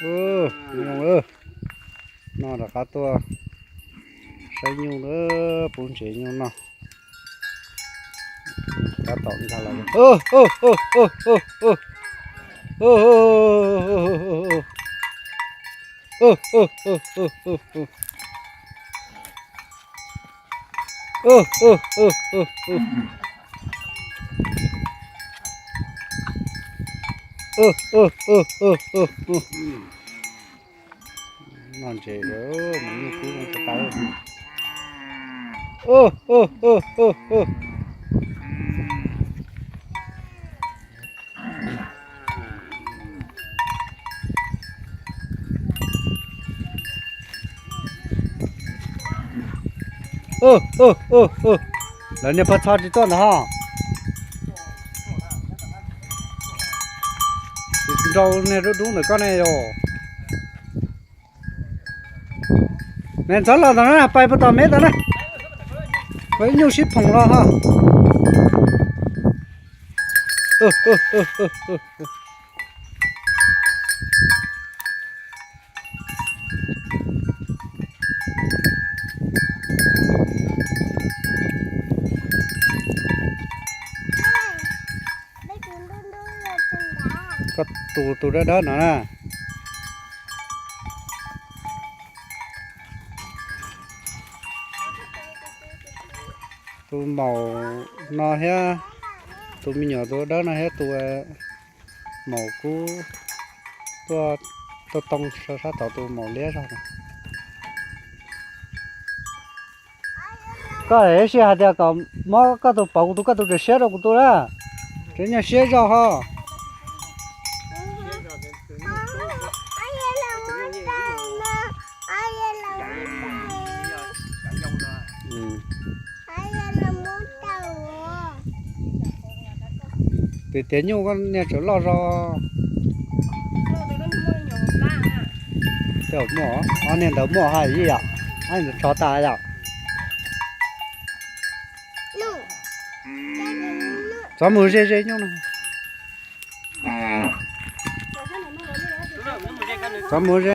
Nyuj, no rov qab tuaj saib nyuj, pub ntsev nyuj noj. Tab tom nkag los. Noj ntses, mus nyuj kub zoo tsis tau. Lawv niag pog txho tsis tuaj ntawd ho. Nrau niag dub dub ntawm koj ne yom. Nws ntxov los ntawm no, pais puag tom me ntawm na. Ib nyuj sib phoom los ho. Koj tus tus dawb dawb no na. Tus maum no thiab, tus me nyuam tus dawb no thiab tus maum kub tuaj, tuaj too sab tod tus maum liab zog. Koj sij hais tias kom muab koj tus pauv kuv tus, koj tus tseem siab rau kuv tus na. Tseem nyuaj siab zog ho. Tias tias nyuj koj niag tseem loj zog. Tej zaum muaj, ob niag ntawd muaj ha ib yam, ob niag ntawd tsov tas yom. Txhob mus ze ze nyuj no. Txhob mus ze.